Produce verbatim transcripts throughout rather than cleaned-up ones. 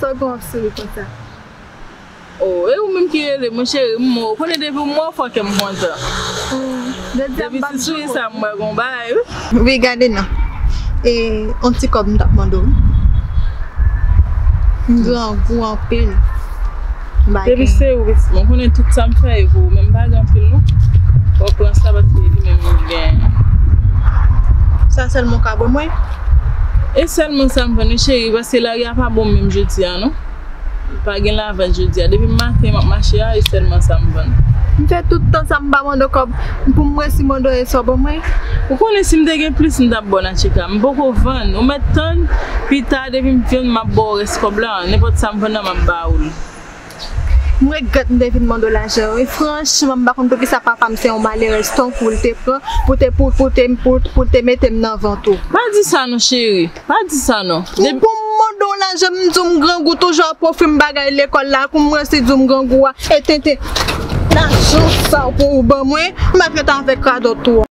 Sa w gen w ap souri konsa? Oh, e ou menm ki rele mwen cheri, m wè w. Konnen depi m wè w fò kè m kontan. Hmm, jodi a m pa t souri. Depi ti souri sa m wè gon bagay, wi. Wi, gade non. E, on ti kòb m t ap mande w. M grangou anpil. M pa gen. Depi se ou, pitit mwen, konnen tout sa m fè e pou ou, men m pa gen anpil non. Fò w pran sa paske li menm li gen. Sa sèlman w ka ban mwen? E sèlman sa m vann wi cheri, paske lari a pa bon menm jodi a non. Pa gen lavant jodi a. Depi maten m ap mache a, e sèlman sa m vann. M fè tout tan sa m pa mande w kòb pou m resi mande w e sa w ban mwen. Ou konnen si m te gen plis, m t ap ba w Nachika. M poko vann. Ou mèt tann, pita depi m jwenn m ap ba w rès kòb la. Nenpòt sa m vann nan m ap ba ou l. M regrèt m te vin mande w lajan wi. Franchman, m pa konn poukisa papa m se yon malerèz tankou l te pran pou te, pou, pou te, pou, pou te mete m nan vant ou. Pa di sa non cheri. Pa di sa non. Pou, pou m mande w lajan, m di w m grangou toujou ap ofri m bagay lekòl la, kou m resi di w m grangou a, e tenten. Lajan sa w pou w ban mwen, m ap ret avèk radòt ou an.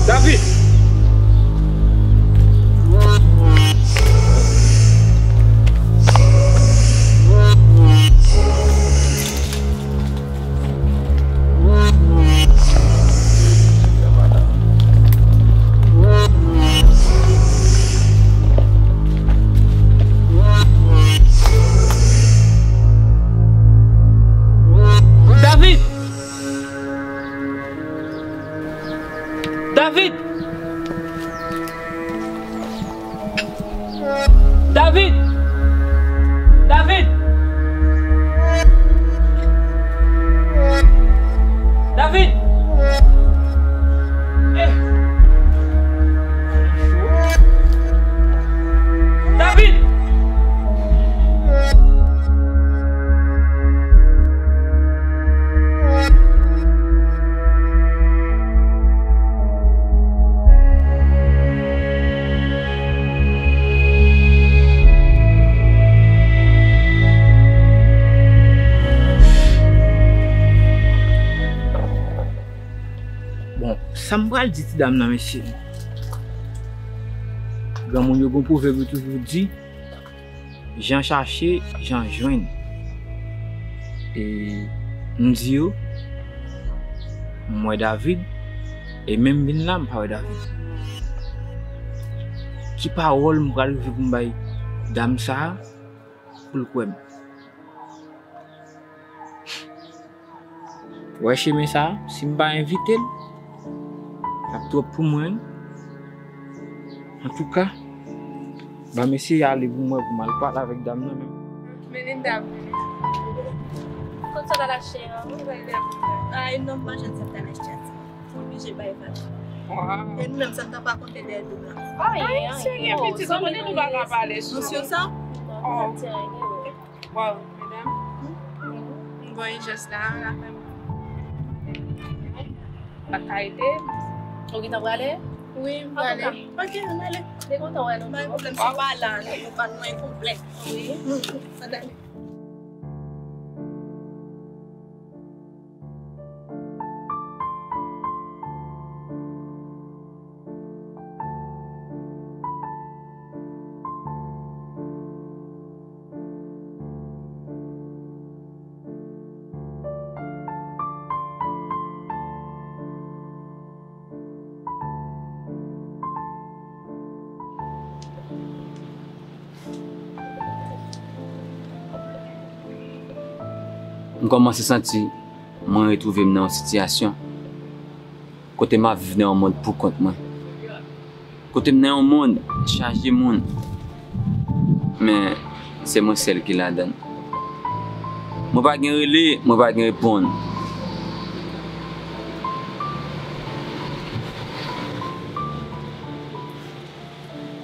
David! David! David! David! David! David! Eh! David! Bon, sa m pral di ti dam nan, mesye. Granmoun yo gon pwovèb yo toujou di, jan chache, jan jwenn. E m di yo, m wè David, e menm vin la, m pa wè David. Ki pawòl m pral rive pou m bay dam sa a pou l kwè m? Wè chemen sa a, si m pa envite l, l ap twòp pou mwen. Antouka, ban m eseye ale pou m wè, pou m al pale avèk dam nan menm. Melinda, konn sa w t al achte an? Ay non, m pa jwenn sa m t al achte a. Oblije bay vag. Waw. E nou menm, sa n t ap rakonte dèyè do m lan? Ay, serye, pitit, nou konnen nou pa ka pale sou sa. Waw, medam. M voye jès la, la fè m. Sa ka ede. Ou gentan prale? Wi, m prale. Ok, ann ale. Te kontan wè nou tou. Pa gen pwoblèm, se pa la, nou pa nou enkonplè. Wi. Ann ale. M kòmanse santi mwen retwouve m nan yon sitiyasyon kote m ap viv nan yon mond poukont mwen. Kote m nan yon mond chaje moun, men se mwen sèl ki ladan l. Mwen pa gen rele, mwen pa gen reponn.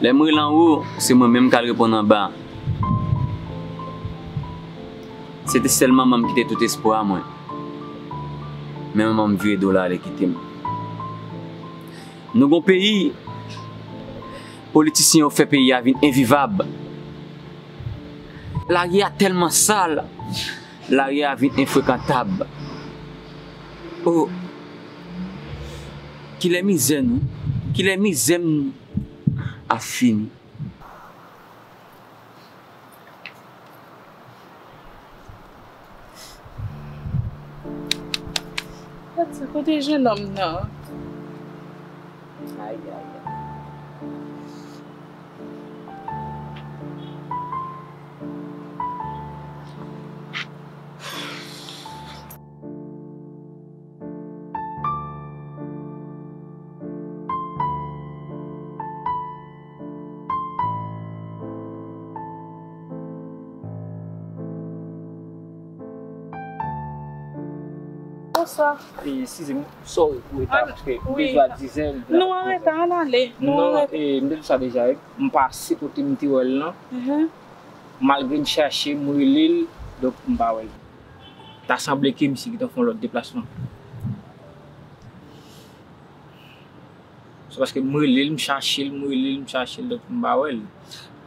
Lè m rele anwo, se mwen menm k al reponn anba. Se te sèl manman m ki te tout espwa mwen. Men manman m vire do l ale kite m. Nou gon peyi, politisyen yo fè peyi a vin envivab. Lari a tèlman sal, lari a vin enfrekantab. O, kilè mizè nou, kilè mizè m ap fini. Gad sa, kote jenòm nan? Ay, ay, ay. Bonswa. E, eskize m, sorry pou reta, paske m te di w a dizè, m te... Nou an reta, ann ale. Nou an reta. Non, e, m te di w sa deja, wi. M pase kote m te wè l lan. Mhm. Malgre m chache, m rele l, donk m pa wè l. Ta sanble ke misye gentan fè yon lòt deplasman. Se paske m rele l, m chache l, m rele l, m chache l, donk m pa wè l.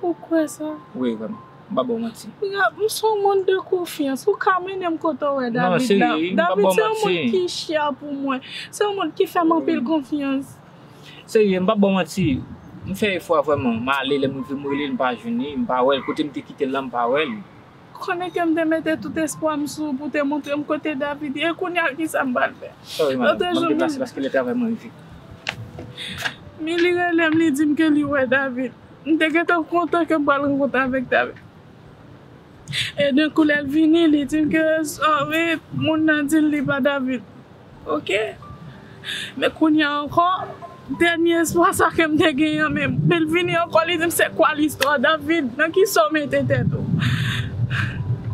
Ou kwè sa? Wi, vrèman. M pa ba w manti. Regarde, m se yon moun de konfyans. Ou ka mennen m kote w wè David la. Non, serye, m pa ba w manti. David se yon moun ki chè pou mwen. Se yon moun ki fè m anpil konfyans. Serye, m pa ba w manti. M fè efò a vrèman. M ale, lè m rive, m rele l, m pa jwenn li, m pa wè l. Kote m te kite l la, m pa wè l. Konnen ke m te mete tout espwa m sou ou pou te montre m kote David ye. E kounye a, kisa m pral fè? Sorry, madam. M ap deplase paske lè travay mwen rive. Men li rele m, li di m ke li wè David. M te gentan kontan ke m pral rankontre avèk David. E den kou lè l vini, li di m ke, sorry, moun nan di l li pa David. Oke. Men kounye a ankò, dènye espwa sa ke m te genyen an, men, men l vini ankò, li di m, "Se kwa listwa, David? Nan kisa w mete tèt ou?"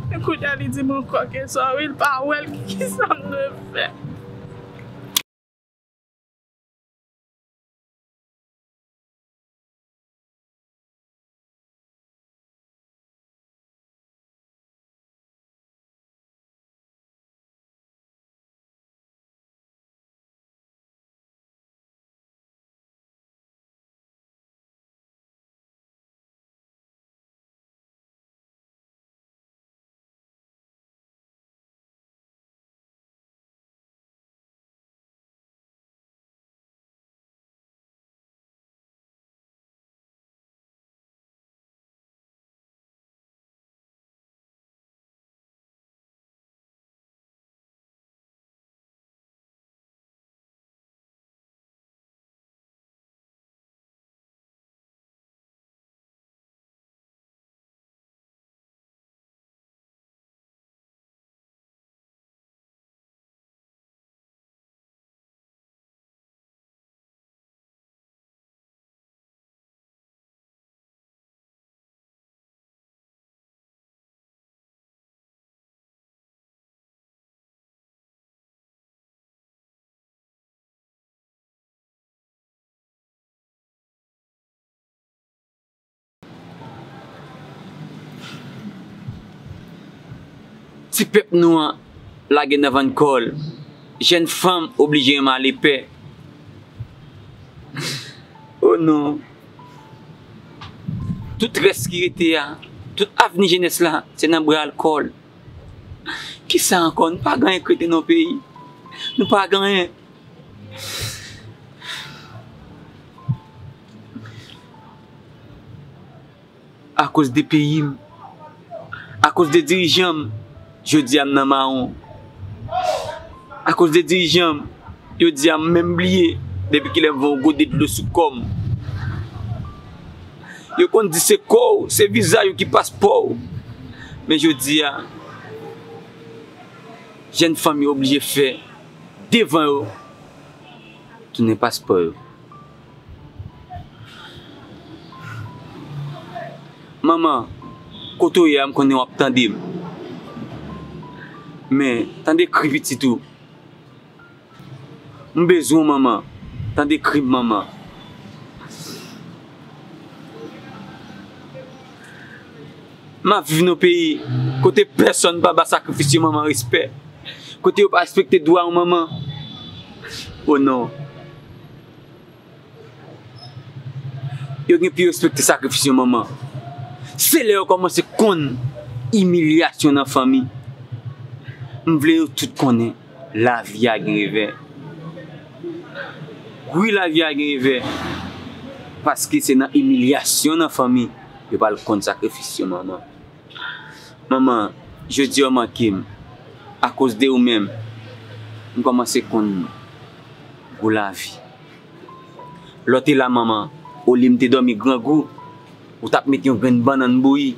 Men kounye a, li di m ankò ke sorry, l pa wè l, kisa m dwe fè? Ti pèp nou an lage nan vann kò l. Jèn fanm oblije renmen ale pè. O non. Tout rès ki rete a, tout avni jenès la, se nan bra alkòl. Kisa ankò? Nou pa gen anyen k rete nan peyi. Nou pa gen anyen. Akoz de peyi m, akoz de dirijan m, jodi a m nan mawon. Akoz de dirijan m, jodi a m menm bliye depi kilè m voye yon gode dlo sou kò m. Yo konn di se kò w, se vizaj ou ki paspò w. Men jodi a, jèn fanm yo oblije fè devan yo tounen paspò yo. Manman, kote w ye a, m konnen w ap tande m. Men, tande kri pitit ou. M bezwen w, manman. Tande kri m, manman. M ap viv nan yon peyi kote pèsonn pa ba sakrifis yon manman respè. Kote yo pa respekte dwa yon manman. O non. Yo gen pou yo respekte sakrifis yon manman. Se lè yo kòmanse konn imilyasyon nan fanmi. M vle yo tout konnen lavi a gen revè. Wi, lavi a gen revè. Paske se nan imilyasyon nan fanmi yo pral konn sakrifis yon manman. Manman, jodi a w manke m. Akoz de ou menm, m kòmanse konn gou lavi. Lè w te la, manman, olye m te dòmi grangou, ou t ap met yon grenn bannann bouyi,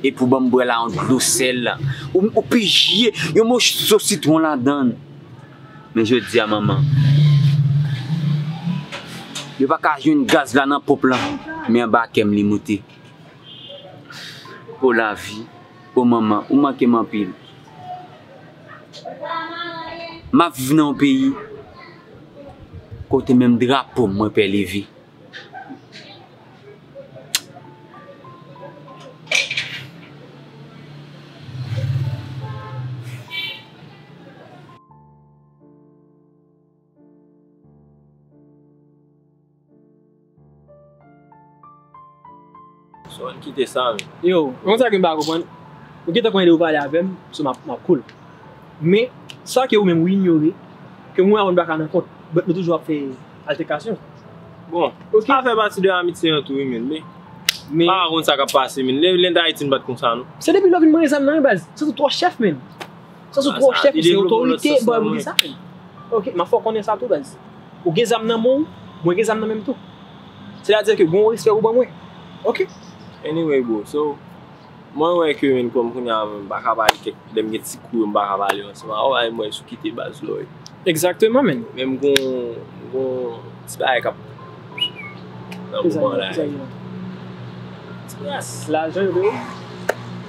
epi w ban m bwè la yon dlo sèl. Ou, ou pije yon moso sitwon ladan l. Men jodi a, manman, yo pa ka jwenn gaz la nan ponp lan, men anba kè m li moute. O lavi, o manman, ou manke m anpil. M ap viv nan yon peyi kote menm drapo m mwen pè leve. So, ann kite sa, men. Yo, konn sa ke m pa konprann. Ou gentan konnen lè ou pale avè m, so m ap, m ap cool. Men, sa ke ou menm ou inyore, ke mwen avè w n pa ka nan kont, but nou toujou ap fè altèkasyon. Bon, ok, sa fè pati de amitye an tou, wi, men, men, men pa konn sa k ap pase, men. Lè, lè n t Ayiti, n pa t konsa, non. Se depi lè w vin mwen zam nan, wi, baz. Sa sou twò chèf, men. Sa sou twò chèf, se otorite, bò, pou ki sa, men. Ok, m ap fè w konnen sa tou, baz. Ou gen zam nan men w, mwen gen zam nan men m tou. Sètadi ke gen yon respè ou ban mwen. Ok? Anyway, bro, so, mwen wè ke, men, kòm kounye a, m pa ka pale kèk, lè m gen ti kou yo, m pa ka pale ansanm avè w, mwen sou kite baz lò. Egzakteman, men. Men m gon, m gon ti bagay k ap nan moman la. Ti gras. Lajan yo, bro.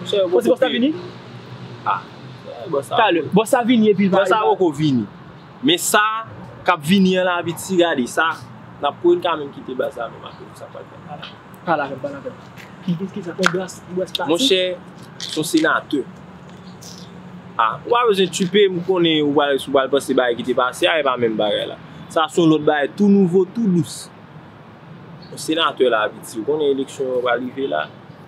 Monchè, yo poko peye. Bòs la vini? Ah, bòs la. Talè, bòs la vini epi l pa. Bòs la poko vini. Men sa k ap vini an la, piti, gade sa. N ap kouri, n ka menm kite baz la menm akoz sa pral fèt la. Pale avè m, pale avè m. Ki, ki, ki sa? On bras, on bras pati? Monchè, se yon senatè. Ah, ou pa bezwen tchipe, m konnen ou pral, ou pral panse bagay ki te pase a, e pa menm bagay la. Sa se yon lòt bagay, tou nouvo, tou dous. Yon senatè la, piti, ou konnen eleksyon yo pral rive la.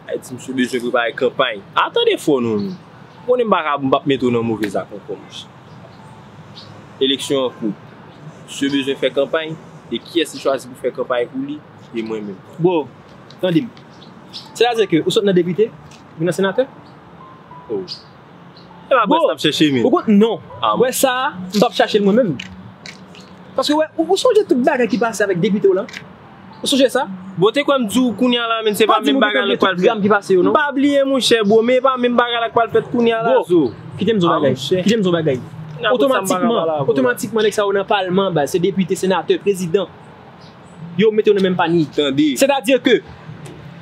Ayiti, misye bezwen prepare kanpay. Atande fò non, non. Ou konnen m pa ka, m p ap mete w nan move zak ankò, monchè. Eleksyon an kou. Misye bezwen fè kanpay, e kiyès li chwazi pou fè kanpay pou li, e mwen menm. Bro, tande m. Sètadi ke ou sot nan depite, vin nan senatè? Oh. E pa bwè sa n ap chèche, men. Ou konn, non. Ah, wè sa, m p ap chache l mwen menm. Paske, wè, ou, ou sonje tout bagay ki pase avèk depite w lan? Ou sonje sa? Bon, te kwè m di w kounye a la, men se pa menm bagay la k pral fèt. M pa bliye, monchè, bro, men e pa menm bagay la k pral fèt kounye a la, zo. Kite m di w bagay. Kite m di w bagay. Otomatikman, otomatikman, nèg sa yo nan palman, baz, se depite, senatè, prezidan. Yo mete yo nan menm panye. Tande. Sètadi ke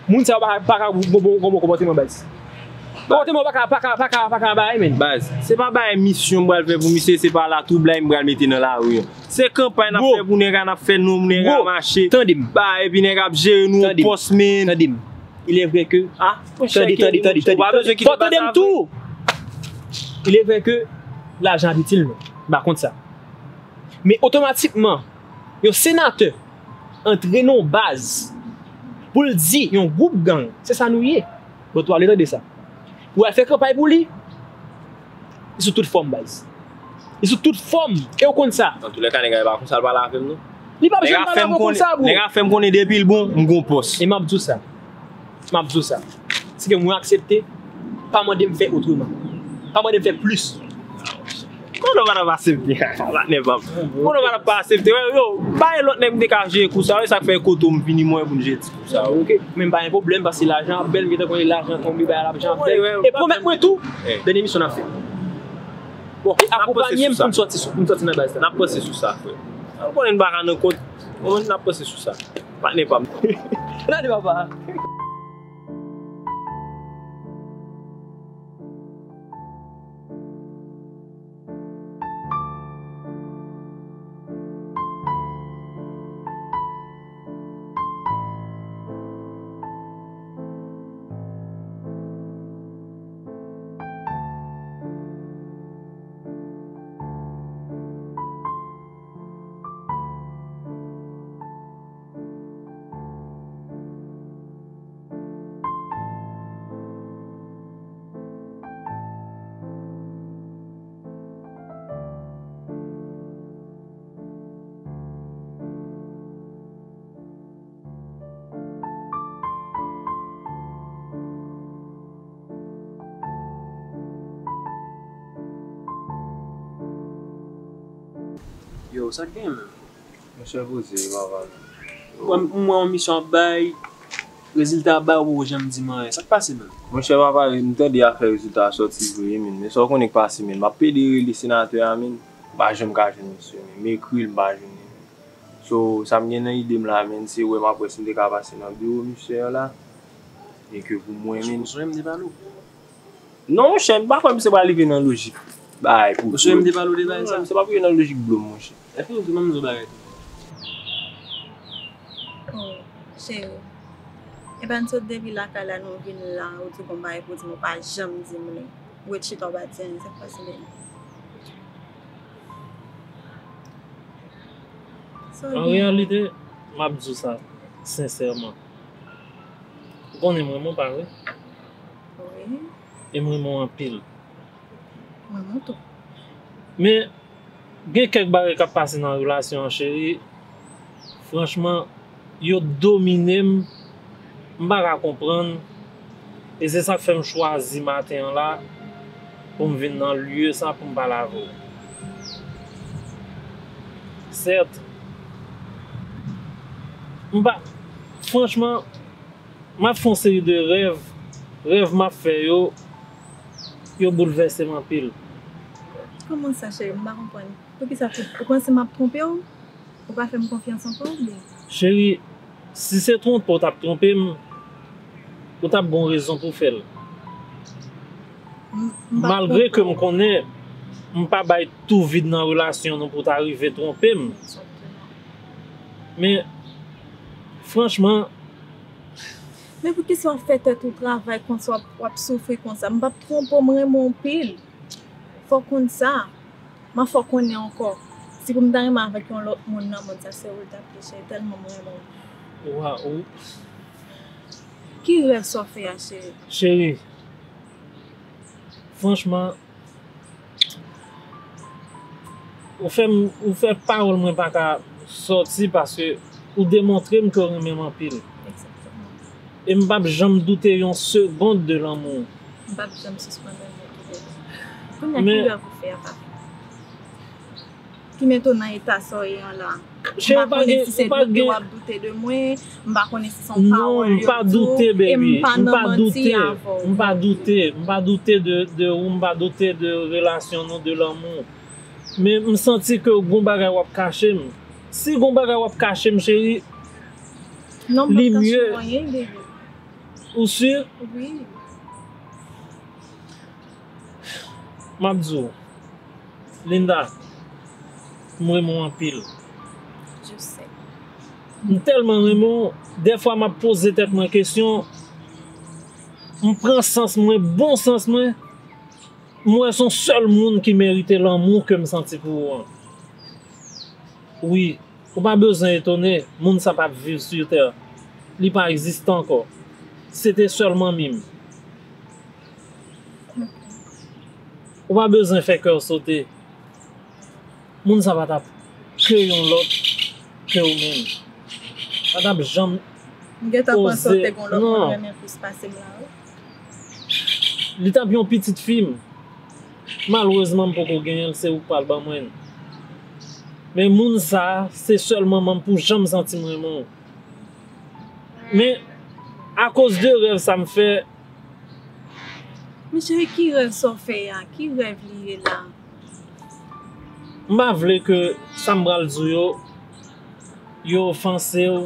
moun sa yo pa, pa ka gon bon, gon bon konpòteman, baz. Konpòteman pa ka, pa ka, pa ka, pa ka bagay, men. Baz, se pa bagay misyon m pral fè pou misye, se pa latwoublay m pral mete nan lari an. Se kanpay n ap fè pou nèg a, n ap fè non nèg a mache. Tande m. Ba, epi nèg ap jere nou yon pòs, men. Tande m. Il est vrai que. Ah, tande, tande, tande, tande. Fò tande m tou. Il est vrai que lajan ap itil nou. M pa kont sa. Men otomatikman, yon senatè antre nan yon baz pou l di yon gwoup gang, se sa nou ye. Bon, tou ale tande sa. Pou al fè kanpay pou li, li sou tout fòm, baz. Li sou tout fòm, e w konn sa. Antoulèka, nèg la pa konsa l pale avè m, non. Li p ap janm pale avè w konsa, bro. Nèg la fè m konnen depi l bon, m gon pòs. E m ap di w sa. M ap di w sa. Si ke mwen aksepte, pa mande m fè otreman. Pa mande m fè plis. Konnen w pa t ap aksepte, patnè pa m. Konnen w pa t ap pa aksepte. Yo, pa gen lòt nèg m te ka jere kou sa, e sa k fè e kote w m vini mwen pou n jere ti kou sa. Ok, men m pa gen pwoblèm, paske lajan ap bèl, m gentan konnen lajan tonbe, bagay la ap jan ap bèl. E pwomèt mwen tou, dènye misyon n ap fè. Bon, e akonpanye m pou n sòti sou, pou n sòti nan baz la. N ap panse sou sa, frè. Ou konnen n pa ka nan kont, bon, n ap panse sou sa. Patnè pa m. Gade papa. Yo, sa k gen menm? Monchè, poze, papa. Mwen, mwen yon misyon ap bay, rezilta ap bay, ou poko janm di m anyen. Sa k pase menm? Monchè, papa, m tande afè rezilta a sòti vre, men, men sa w konnen k pase, men. M ap pede rele senatè a, men. M pa janm ka jwenn misye, men. M ekri l, m pa jwenn li, men. So, sa m gen nan ide m la, men, se wè m ap wè si m te ka pase nan biwo misye a la. E ke pou mwen, men. Ou sonje m te pale w? Non, monchè, m pa kwè misye pral rive nan lojik bagay pou Ou sonje m te pale w de bagay sa? Non, misye p ap rive nan lojik blòm, monchè. Epi ou di m, m di w bagay tou. Oh, cheri. Epa n sot depi lakay la nou vin la, ou di gon bagay pou di m, ou pa janm di m li. Ou ret chita, ou pa di anyen, sa k pase, baby? Sa w An gen? Reyalite, m ap di w sa sensèman. Ou konnen m renmen w, pa vre? Wi, E m renmen w anpil. mwen mwen tou. Men, gen kèk bagay k ap pase nan relasyon an, cheri. Franchman, yo domine m. M pa ka konprann. E se sa k fè m chwazi maten an la pou m vin nan lye sa pou m pale avè w. Sèt, m pa, franchman, m ap fè yon seri de rèv. Rèv m ap fè yo, yo boulvèse m anpil. Kòman sa, cheri? M pa konprann. Poukisa? Ou panse m ap twonpe w? Ou pa fè m konfyans ankò, oubyen? Cheri, si se twonpe w t ap twonpe m, ou t ap gon rezon pou fè l. M- m pa Malgre ke twonpe m w. Konnen m pa bay tou vid nan relasyon nou pou w ta rive twonpe m. Egzakteman. Men, franchman, Men poukisa w ap fè tèt ou travay konsa, w ap, w ap soufri konsa? M p ap twonpe w, m renmen w anpil. Fò w konn sa. M ap fè w konnen ankò. Si pou m ta renmen avèk yon lòt moun nan mond sa, se ou l t ap ye, cheri, tèlman m renmen w. Wa, ou, Ki rèv sa w fè a, cheri? Cheri, franchman, ou fè m, ou fè pawòl mwen pa ka sòti paske ou demontre m ke w renmen m anpil. Egzakteman. E m p ap janm doute yon segond de lanmou w. M p ap janm sispann renmen w tou, baby. Kounye a, Men- ki rèv ou fè a, pa? Ki mete w nan eta sa w ye an la? M Cheri, pa ou pa konnen gen- si se ou pa doute w gen- ap doute de mwen, m pa konnen si se yon Non, pawòl m yo pa di w, doute, e m baby. pa M nan pa manti doute. avè w. M pa doute. M pa doute de, de ou, m pa doute de relasyon nou, de lanmou. Men m santi ke gon bagay w ap kache m. Si gon bagay w ap kache m, cheri, Non, m li p ap kache mye. w anyen, baby. Ou si? Wi. M ap di w, Linda, m renmen w anpil. Je sais. M tèlman renmen w, dèfwa m ap poze tèt mwen kesyon, m pran sans mwen, bon sans mwen, m wè se yon sèl moun ki merite lanmou ke m santi pou ou an. Wi, ou pa bezwen etone, moun sa p ap viv sou tè. Li pa egziste ankò. Se te sèl manmi m. Ou pa bezwen fè kè w sote. Moun sa pa t ap ke yon lòt ke ou menm. Pa t ap janm M gentan panse w Oze, te gon lòt moun non. Renmen plis pase m la, wi. Li t ap yon pitit fi m. Malerezman, m poko genyen l, se ou k pral ban mwen l. Men moun sa a, se sèl manman m pou janm santi m renmen w. Men, akoz de rèv sa m fè, Men cheri, ki rèv sa w fè a? Ki rèv li ye la? M pa vle ke sa m pral di w yo, yo ofanse w,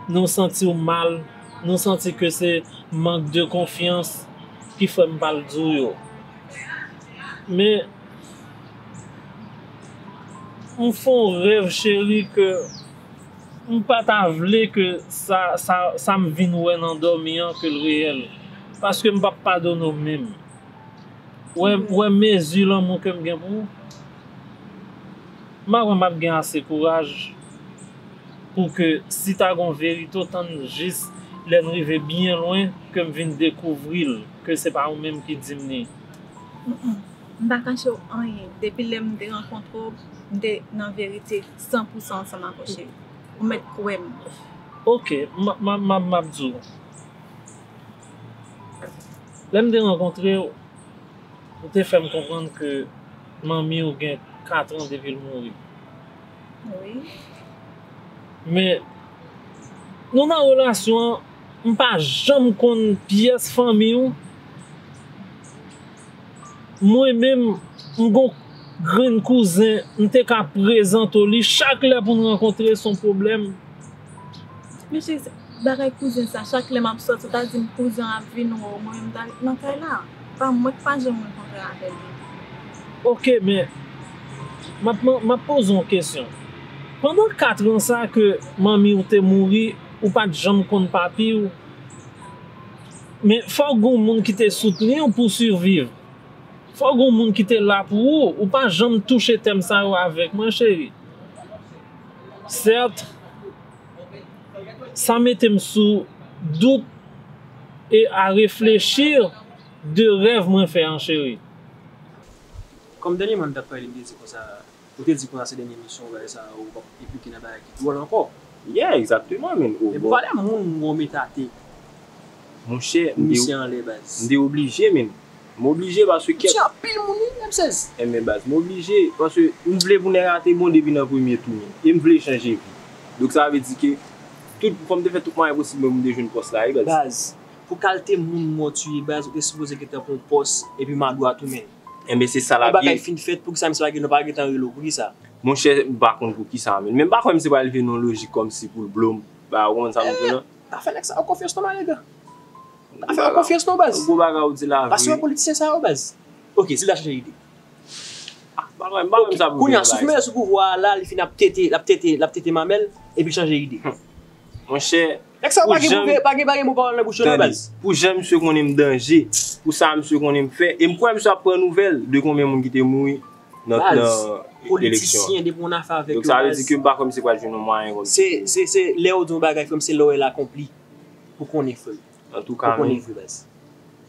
nou santi w mal, nou santi ke se mank de konfyans ki fè m pral di w yo. Men, m fè yon rèv, cheri, ke m pa ta vle ke sa, sa, sa m vin wè nan dòmi an, ke l reyèl. Paske m p ap padone w menm. Ou wè, ou wè mezi lanmou ke m gen pou ou? M pa kwè m ap gen ase kouraj pou ke si ta gon verite, w tann jis lè n rive byen lwen, ke m vin dekouvri l, ke se pa ou menm ki di m li. Mm-mm. M pa kache w anyen. Depi lè m te rankontre w, m te nan verite san pou san ansanm avè w, cheri. Ou mèt kwè m. Ok, m, m, m, m ap di w. Lè m te rankontre w, ou te fè m konprann ke manmi w gen kat an depi l mouri. Wi. Men, nou nan relasyon an, m pa janm konn pyès fanmi w. Mwen menm, m gon grenn kouzen, m te ka prezante w li chak lè pou n rankontre, se yon pwoblèm. Men cheri, bagay kouzen sa, chak lè m ap sòti, ou ta di m kouzen an ap vin wè w, mwen menm m ta ret nan kay la. Pa mwen k pa janm rankontre avè l. Ok, men m ap, m ap poze w yon kesyon. Pandan kat an sa ke manmi w te mouri, ou pa t janm konn papi w. Men fòk gon moun ki te soutni w pou w siviv. Fòk gon moun ki te la pou ou. Ou pa janm touche tèm sa yo avèk mwen, cheri. Sèt, sa mete m sou dout e a reflechi de rèv mwen fè an, cheri. Kòm dènyèman n t ap pale, m te di konsa, ou te di konsa se dènye misyon ou bay sa, ou p ap enplike nan bagay ki dwòl ankò. Yeah, egzakteman, men. Men pou pale moun, m wè w met atè. Monchè, m te, Misye anlè baz. m te oblije, men. M oblije paske kèt. Ti anpil moun wi, M sèz. Enben baz, m oblije, paske m vle pou nèg la te bon depi nan premye tou, men. E m vle chanje vi. Donk sa vle di ke tout, fò m te fè tout mwayen posib mwen pou m te jwenn pòs la, wi, baz. Baz, pou kalite moun mò w ye baz, ou te sipoze gentan pran yon pòs epi m a dwat ou, men. Enben se sa l Yon ap bagay ye. Fin fèt, poukisa misye pa gentan, pa gentan rele w, poukisa? Monchè, m pa konn poukisa, men. Men m pa kwè misye pral vin nan lojik kòmsi pou l blo m. Ba, ou konprann sa m di la? Pa fè nèg sa yo konfyans non, manegan. Pa fè yo konfyans non, baz. Gwo bagay ou di la Pase vre. Wè politisyen sa yo, baz. Ok, si l ta chanje ide. Ah, m pa kwè, m pa kwè misye ap Kounye a, vin sou nan men sou pouvwa a la, li fin ap tete, l ap tete, l ap tete mamèl, epi chanje ide. Monchè, Nèg sa yo pou pa gen janm- move, pa gen, pa gen mo pawòl nan bouch yo non, Tande, baz. Pou jan misye konnen m danje, pou sa misye konnen m fè, e m kwè misye ap pran nouvèl de konbyen moun ki te mouri nan, Baz, nan eleksyon politisyen an. Depi yon afè avèk Donk yo, sa vle baz. Di ke m pa kwè misye pral jwenn yon mwayen konn. Se, se, se, lè ou di yon bagay, frè m, se lè w wè l akonpli. Pou konnen, frè m. Antouka, Pou konnen men, vre, baz.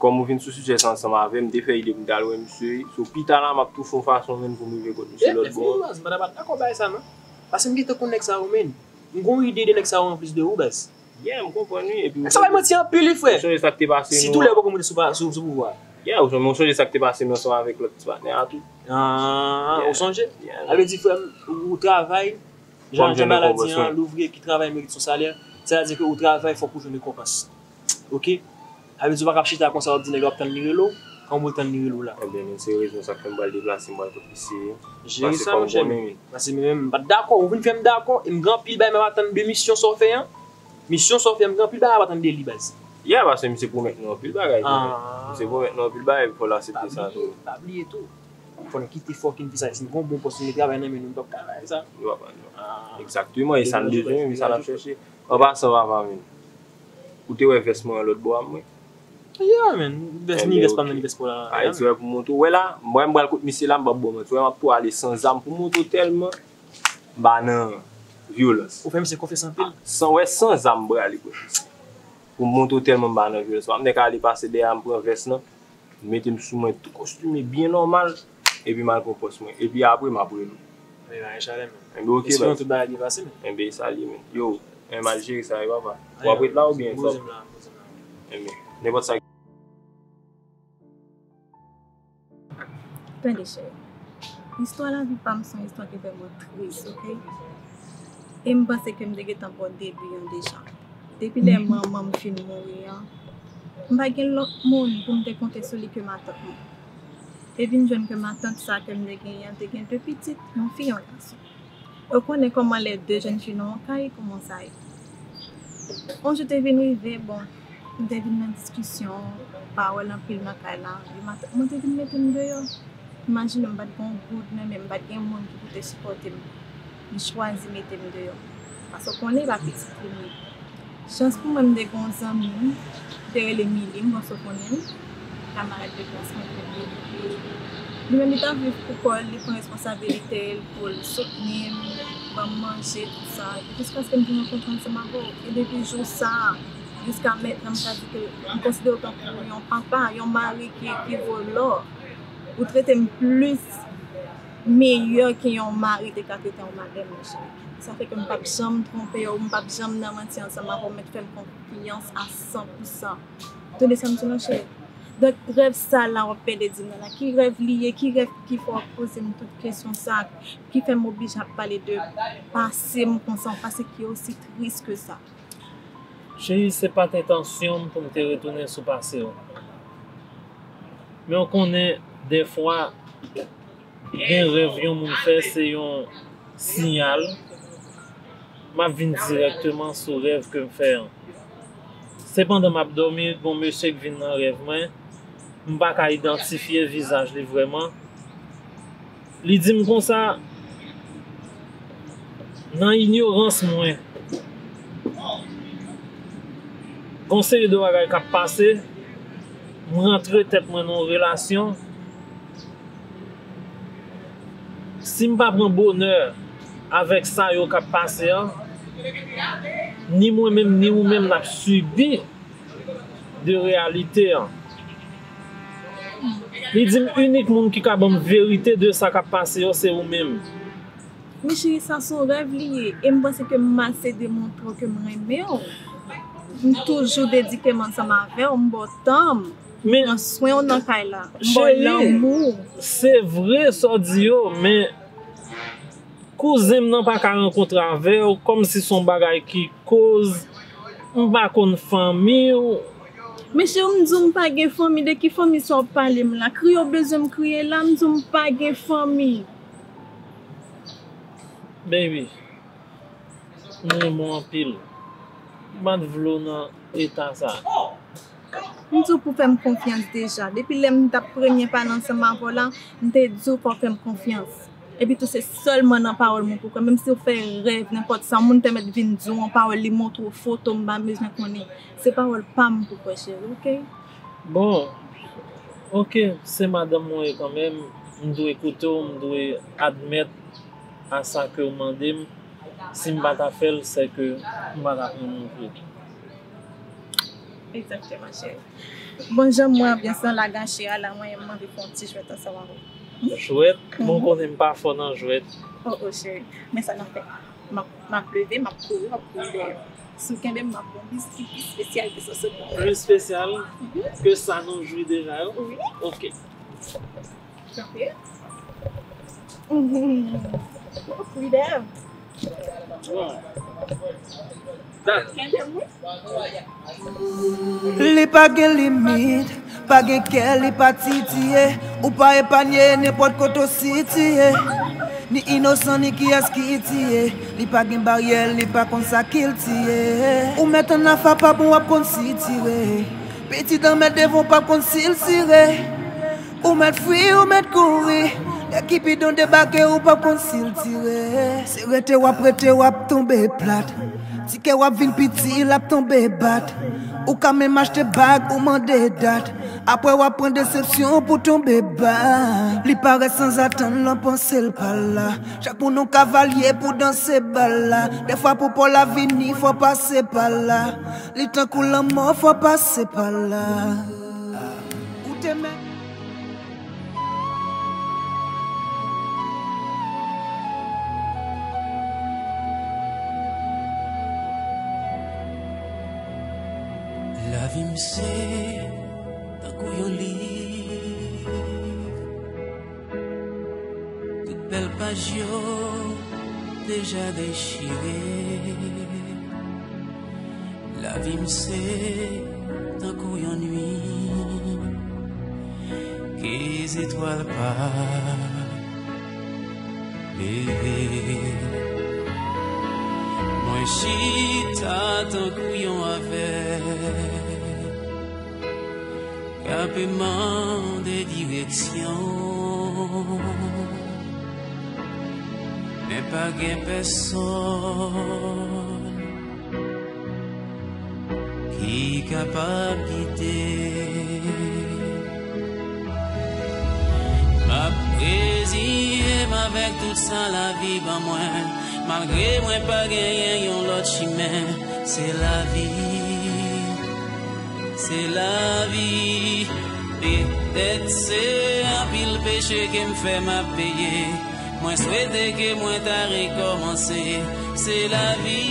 Kòm ou vin sou sijè sa ansanm avè m, m te fè ide pou m t al wè misye, so pita la, m ap tou fè yon fason menm pou m rive kot misye lòt bò. Baz, m pa ta pa dakò bagay sa non. Paske m gentan konn nèg sa yo, men. M gon ide de nèg sa yo anplis de ou, baz. Yeah, m konprann wi, epi Nèg sa yo bay manti anpil wi, frè. Ou sonje sa k te pase nou Sitou lè ou poko moute sou, pa- sou, sou pouvwa. Yeah, ou sonje, ou sonje sa k te pase nou ansanm avèk lòt ti patnè a tou. Ah, Yeah. Ou sonje? Yeah. Sa vle di, frè m, ou travay, jan Fò m jwenn Jan Bala di rekonpans, an, wi. L'ouvrier qui travaille mérite son salaire. Sa vle di ke ou travay, fòk ou jwenn rekonpans. Ok? Sa vle di ou pa ka ap chita konsa, w ap di nèg yo ap tann li rele w, kòman pou l tann li rele w la? Ebyen, men se rezon sa k fè m pral deplase, m pral kot misye. Jere Paske sa, fò m monchè. Konnen, men. Paske mwen menm, m pa t dakò, ou vin fè m dakò, e m gen anpil bagay m ap atann de misyon sa w fè an. Misyon sa w fè, m gen anpil bagay m ap atann de li, baz. Yeah, paske misye pwomèt nou anpil bagay tou. Ah. Misye pwomèt nou anpil bagay, fò l Pa aksepte sa bliye, tou. Pa bliye tou. Fò n kite fucking vi sa, si n gen yon bon pòs, si n gen travay nan men nou, n p ap ka bay sa. Nou pa pran non. Ah. Egzakteman, e sa n Degaje w, bezwen, e sa n ap degaje w. Chèche. An pasan, papa, men. Ou te wè vès mwen an lòt bò a mwen? Yeah, man. Vès Ebyen, ni vès pa m ok. nan ni vès pa w la. Ayiti wè pou monte. Ou wè la, mwen m pral kot misye la, m p ap ba w manti. Ou wè m ap tou ale san zam pou monte w tèlman m pa nan vyolans. Ou fè misye konfyans anpil. San, wè, san zam m prale kot misye. Pou m monte w tèlman m pa nan vyolans. M ap nèk ale pase dèyè a, m pran vès lan, m mete m sou mwen tou kostime byen nòmal, epi m al pran pòs mwen. Epi apre m ap rele w. Wi, bagay chalè, man. Enben, ok, Espérons baz. Tout bagay byen pase, man. Enben, e sa li, men. Yo, en, m al jere sa, yo, papa. W ap ret la oubyen? Poze m la, poze m la. Enben, nenpòt sa. Tande, cheri. Istwa lavi pa m se yon istwa ki vrèman tris, ok? E m panse ke m te gentan ba w debi an deja. Depi lè manman m fin mouri an, m pa gen lòt moun pou m te konte sou li ke matant mwen. Te vin jwenn ke matant sa ke m te genyen an te gen de pitit, yon fi, yon gason. Ou konnen kòman lè de jèn fi nan yon kay, kòman sa ye. Yon jou te vin rive, bon, m te vin nan diskisyon, pawòl anpil nan kay la, e matant mwen te vin mete m deyò. Imajine w, m pa t gen yon goud nan men m, m pa t gen moun ki pou te sipòte m. Li chwazi mete m deyò. Paske w konnen e pa pitit li m ye. Chans pou mwen, m te gen yon zanmi, li te rele Mili, m panse w konnen l, kamarad de klas mwen, li te rele Mili. Li menm, li t ap viv pou kò l, li pran responsabilite l pou l soutni m, ban m manje, tout sa. Epi jiskaske m vin rankontre ansanm avè w. E depi jou sa a, jiska mentnan, m ka di ke m konsidere w tankou yon papa, yon mari ki, ki vo lò. Ou trete m plis meyè ke yon mari te ka trete yon madanm, monchè. Sa fè ke m p ap janm twonpe w, m p ap janm nan manti ansanm avè w, ou mèt fè m konfyans a san pou san. Tande sa m di w la, cheri. Donk, rèv sa la w ap pede di m nan la, ki rèv li ye, ki rèv ki fè w ap poze m tout kesyon sa, ki fè m oblije ap pale de pase m konsa, yon pase ki osi tris ke sa? Cheri, se pa t entansyon m pou m te retounen sou pase w. Men w konnen, dèfwa, gen rèv yon moun fè, se yon siyal. M ap vin dirèkteman sou rèv ke m fè an. Se pandan m ap dòmi, gon mesye k vin nan rèv mwen. M pa ka idantifye vizaj li vrèman. Li di m konsa, nan inyorans mwen, gon seri de bagay k ap pase, m rantre tèt mwen nan yon relasyon. Si m pa pran bonè avèk sa yo k ap pase an, ni mwen menm, ni ou menm, n ap sibi de reyalite an. Li di m, inik moun ki ka ban m verite de sa k ap pase yo, se ou menm. Men cheri, sa se yon rèv li ye. E m panse ke m ase demontre w ke m renmen w. M toujou dedike m ansanm avè w, m ba w tan m. M pran swen w nan kay la. M ba w lanmou. Se vre sa w di yo, men kouzen m nan pa ka rankontre avè w, kòmsi se yon bagay ki koz, m pa konn fanmi w. Men cheri, m di w m pa gen fanmi, de ki fanmi sa w ap pale m la? Kriye w bezwen m kriye la, m di w m pa gen fanmi. Baby, m renmen w anpil. M pa t vle w nan eta sa. M di w pou w fè m konfyans deja. Depi lè m t ap premye pale ansanm avè w la, m te di w fò w fè m konfyans. Epi tou se sèlman nan pawòl mwen pou w kwè. Menm si w fè rèv, nenpòt sa, yon moun te mèt vin di w yon pawòl, li montre w foto, m pa bezwen konnen. Se pawòl pa m pou w kwè, cheri, oke? Bon, oke, se madanm mwen ye kanmenm, m dwe koute w, m dwe admèt a sa ke w mande m. Si m pa ta fè l, se ke m pa ta konn ouvri. Egzakteman, cheri. Bon, jan m wè anbyans lan la gache a la, mwen menm m anvi fè yon ti jwèt ansanm avè w. Jwèt? Bon, w konnen m pa fò nan jwèt. Oh, oh, cheri. Men sa n ap fè. M ap, m ap leve, m ap kouri, w ap kouri dèyè m. Si w kenbe m, m ap ba w yon biskit pi espesyal ke sa w sot ban mwen. Pi espesyal ke sa nou jwi deja yo? Wi. Oke. Kanpe. Mhm. Freedom. Dat. Kenbe m wi. Li pa gen limit, pa gen kè, li pa titiye. Ou pa epanye nenpòt kote w sitiye. Ni inosan, ni kiyès ki tiye. Li pa gen baryè, li pa konn sa kiltiye. Ou mèt ann afapab, w ap konn sitire. Pitit an mèt devan, w p ap konn si l sire. Ou mèt fwi, ou mèt kouri. Lè Kipidon debake, ou p ap konn si l tire. Se rete w ap rete, w ap tonbe plat. Ti kè w ap vin piti, l ap tonbe bat. Ou ka menm achte bag, ou mande dat. Apre w ap pran desepsyon pou tonbe ba. Li parèt sanzatann, l an panse l pa la. Chak moun yon kavalye pou danse bal la. Dèfwa pou pa w la vini, fò pase pa la. Li tankou lanmò, fò pase pa la. Ou te mèt. Lavi m se tankou yon liv. Tout bèl paj yo deja dechire. Lavi m se tankou yon nuit ke zetwal pa leve. Mwen chita tankou yon avèg k ape mande direksyon. Men pa gen pèsonn ki kapab gide. M ap reziye m avèk tout sa lavi ban mwen, malgre mwen pa genyen yon lòt chimen. Se lavi. Se lavi. Petèt se anpil peche ke m fè m ap peye. Mwen swete ke mwen ta rekòmanse. Se lavi.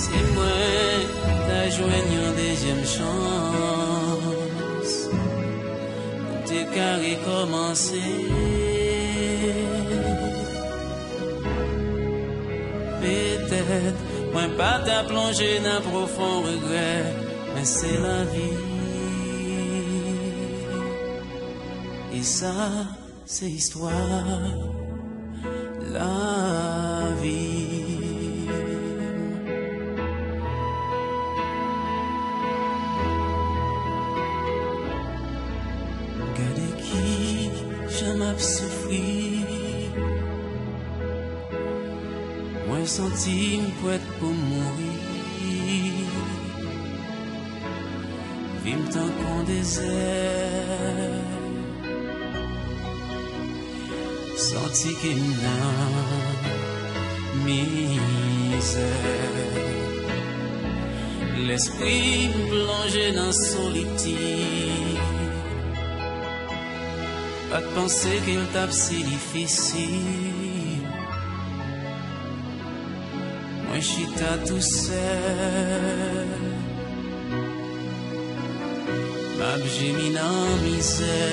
Si mwen ta Jwenn yon dezyèm chans pou te ka rekòmanse. Petèt mwen pa ta plonje nan pwofon regrè, men se lavi. E sa, se istwa lavi. Gade ki jan m ap soufri. Mwen santi m prèt pou m mouri. Vi m tankou dezè. Santi ke m nan mizè. Lespri m plonje nan solitid. Pa t panse ke l t ap si difisil. Mwen chita tousèl. M ap jemi nan mizè.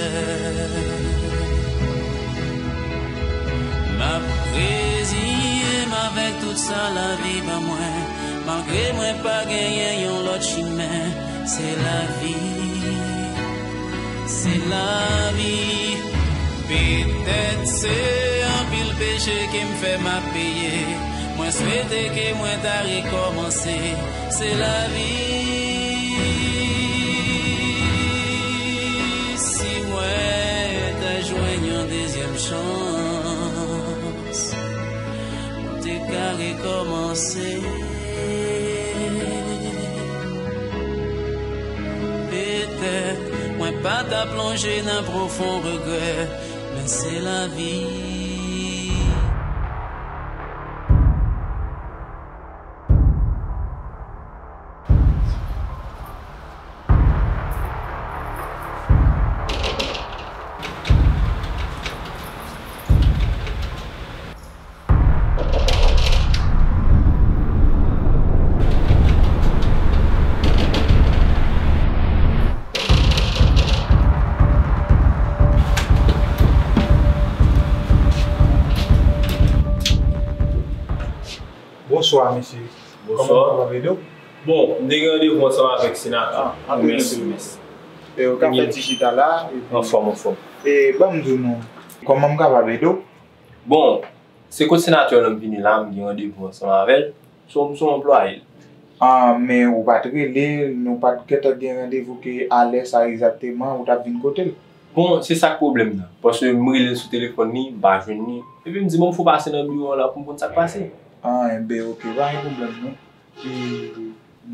M ap reziye m avèk tout sa lavi ban mwen. Malgre mwen pa genyen yon lòt chimen, se lavi, se lavi. Petèt se anpil peche ke m fè m ap peye. Mwen swete ke mwen ta rekòmanse. Se lavi. Si mwen ta jwenn yon dezyèm chans, mwen te ka rekòmanse. Petèt mwen pa ta plonje nan pwofon regrè, men se lavi. Bonswa, mesye. Bonswa. Kòman m kapab ede w? Bon, m te gen randevou ansanm avèk senatè. Ah, anpil mèsi. Mèsi. E w ka fè ti chita la, epi anfòm, anfòm. E ban m di w non, kòman m kapab ede w? Bon, se kot senatè lan m vini la, m gen randevou ansanm avè l. So, m se yon anplwaye l. Ah, men ou pa t rele l, nou pa t gentan gen randevou ke alè sa egzakteman ou t ap vin kote l? Bon, se sa k pwoblèm nan. Paske m rele l sou telefòn li, m pa jwenn li. Epi m di, bon, m fò pase nan biwo an la pou m konn sa k pase. Ah, enben, oke, pa gen pwoblèm non. E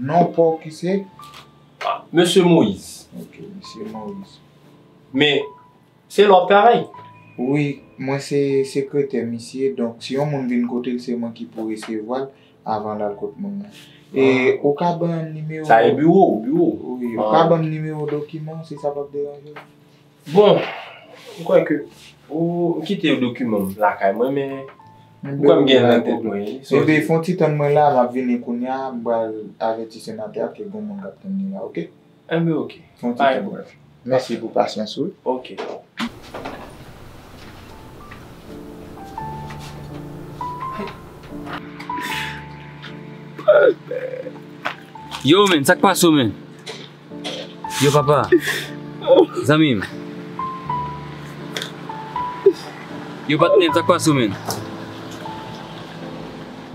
non pa w ki se? Ah, mesye Moyiz. Oke, mesye Moyiz. Men, se la w ap travay? Wi, mwen se sekretè misye, donk si yon moun vin kote l, se mwen ki pou resevwa l avan l al kot moun nan. E ou ka ban m nimewo? Sa e biwo, biwo. Wi, ou ka ban m nimewo dokiman w, si sa p ap deranje w? Bon, m kwè ke ou, m kite dokiman m lakay mwen, men m kwè m gen l nan tèt mwen. Ebyen, fè yon ti tann mwen la, m ap vini kounye a, m pral avèti senatè a ke gon moun k ap tann li la, oke? Enben, oke. Fè yon ti tann mwen. Mèsi pou pasyans ou. Oke. Yo, men, sa k pase w, men? Yo, papa. Zanmi m. Yo, patnè m, sa k pase w, men?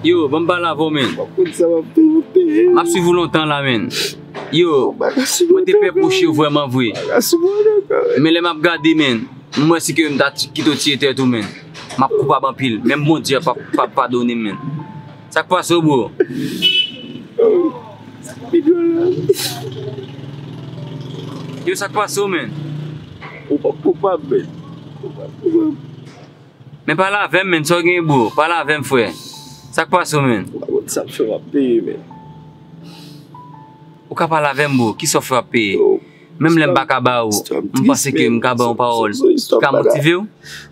Yo, ban m pale avè w, men. M ap konn sa m ap fè pou peye. M ap swiv ou lontan la, men. Yo, mwen te pè pwoche w vrèman vre. Men lè m ap gade, men, m wè si ke m ta ti-, kite w tiye tèt ou, men. M ap koupab anpil. Menm Bondye p ap, p ap padone m, men. Sa k pase w, bro? Yo, sa k pase w, men? Ou p ap koupab, men. Ou p ap koupab. Men pale avè m, men, sa w gen, bro? Pale avè m, frè. Sa k pase w, men? Ou pa konn sa m fè w ap peye, men. Ou ka pale avè m, bro. Kisa w fè w ap peye? Menm lè m pa ka ba ou, m panse ke m ka ba ou yon pawòl ki ka motive w.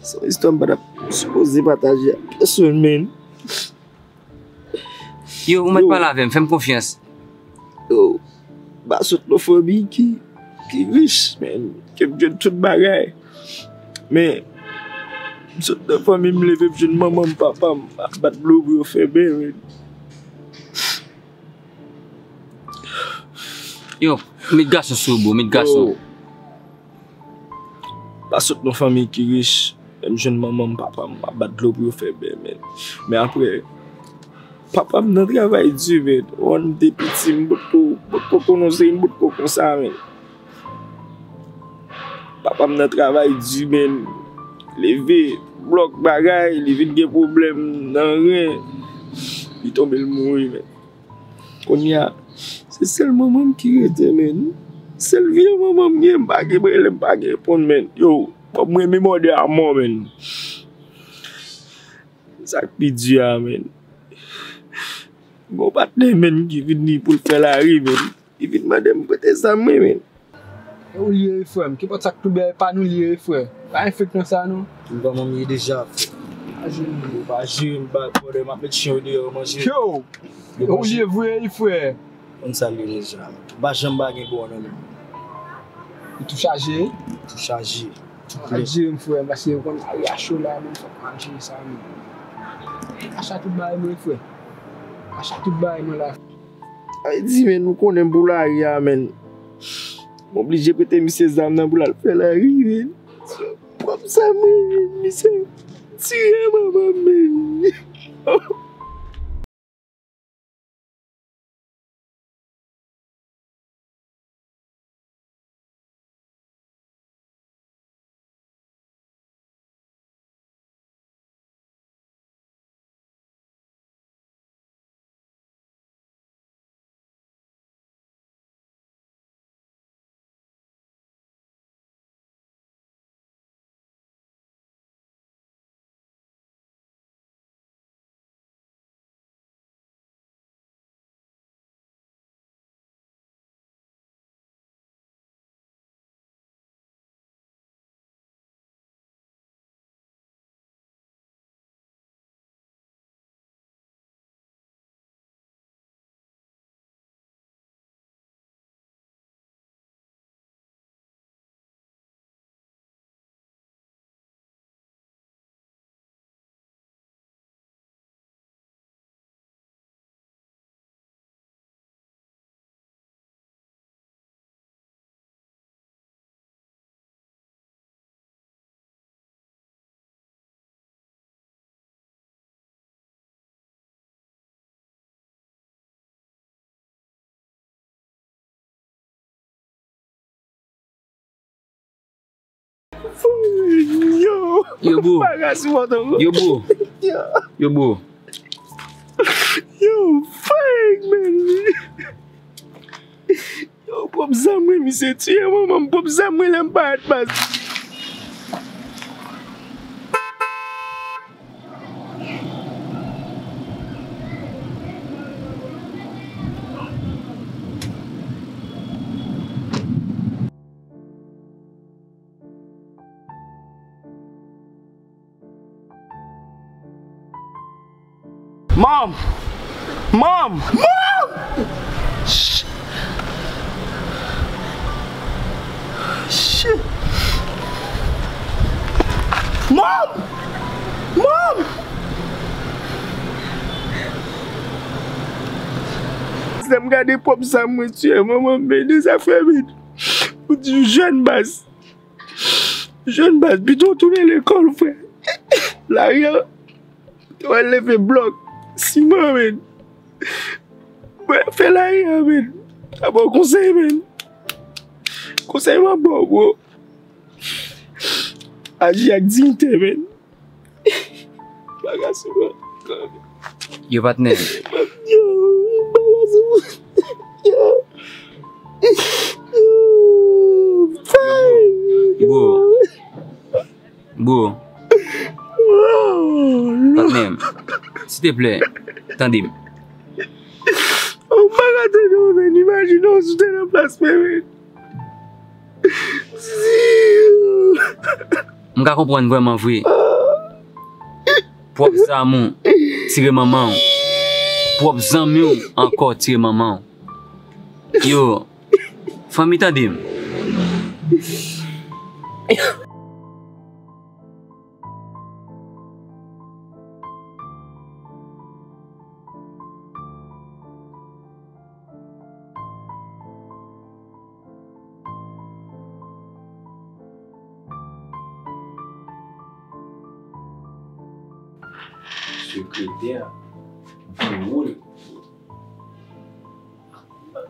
Se yon istwa m pa t ap sipoze pataje ak pèsonn, men. Yo, ou mèt pale avè m, fè m konfyans. Yo, M pa sot nan fanmi ki, ki rich, men, ke m jwenn tout bagay. Men, m sot nan fanmi m leve, m jwenn manman m, papa m ap bat dlo pou yo fè byen, men. Yo, met gason sou ou, bro, met gason. Pa sot nan fanmi ki rich, men m jwenn manman m, papa m ap bat dlo pou yo fè byen, men. Men apre, papa m nan travay di, men. Wan m te piti, m potko, potko konnen se, m potko konsa, men. Papa m nan travay di, men. Leve, blòk bagay, li vin gen pwoblèm nan ren. Li tonbe, l mouri, men. Kounye a, se sèl manman m ki rete, men. Sèl vye manman m gen, m pa gen prele, m pa gen ponn, men. Yo, bon, m renmen mòde a mò, men. Sa k pi di a, men. Gon patnè, men, ki vin li pou l fè lari, men. Li vin mande m prete zam mwen, men. E ou li ye, frè m. Kenpòt sa k tou byen, e pa nou li ye, frè. Pa enfektan sa, non. M ban manmi deja, frè. Pa jere m, bro. Pa jere m, ba, brother, m ap met chen yo deyò, yo manje. Yo! E ou li ye vre, wi, frè. Konn sa l ye deja. M pa janm pa gen bò nan men m. Li tou chaje? Tou chaje. Al jere m, frè m, paske ou konn lari a cho la, men fòk m al jere sa, men. Acha tout bagay mwen, frè. Acha tout bagay mwen la. Ay di, men, nou konnen m pou lari a, men. M oblije prete misye zam nan pou l al fè lari, men. Pwòp zam mwen, men, misye tire manman m, men. Yo, yo, bro. Yo, bro. Yo, bro. Yo, fake, man. Yo, pwòp zam mwen, misye tiye manman m, pwòp zam mwen lè m parèt, baz. Mom! Mom! Mom! Shit! Mom! Mom! Lè m gade pwòp zam mwen tiye manman m, men de zafè, men. Ou di jèn baz. Jèn baz, pito w tounen lekòl, frè. Lari a, ou te wè l leve blòk siman, men. Mwen fè lari a, men. A ba w konsèy, men. Konsèy m ap ba w, bro. Aji ak diyite, men. Bagay sou mwen. Yo, patnè. Yo, bagay sou mwen. Yo. Yo, fay. Bro. Bro. Patnè. Silteplè. Tande m. Ou pa ka tande w, men. Imajine w si w te nan plas mwen, men. M ka konprann vrèman vre. Pwòp zam ou tire manman w. Pwòp zanmi w ankò tire manman w. Yo, Fanmi, tande m. Sekretè, biwo l.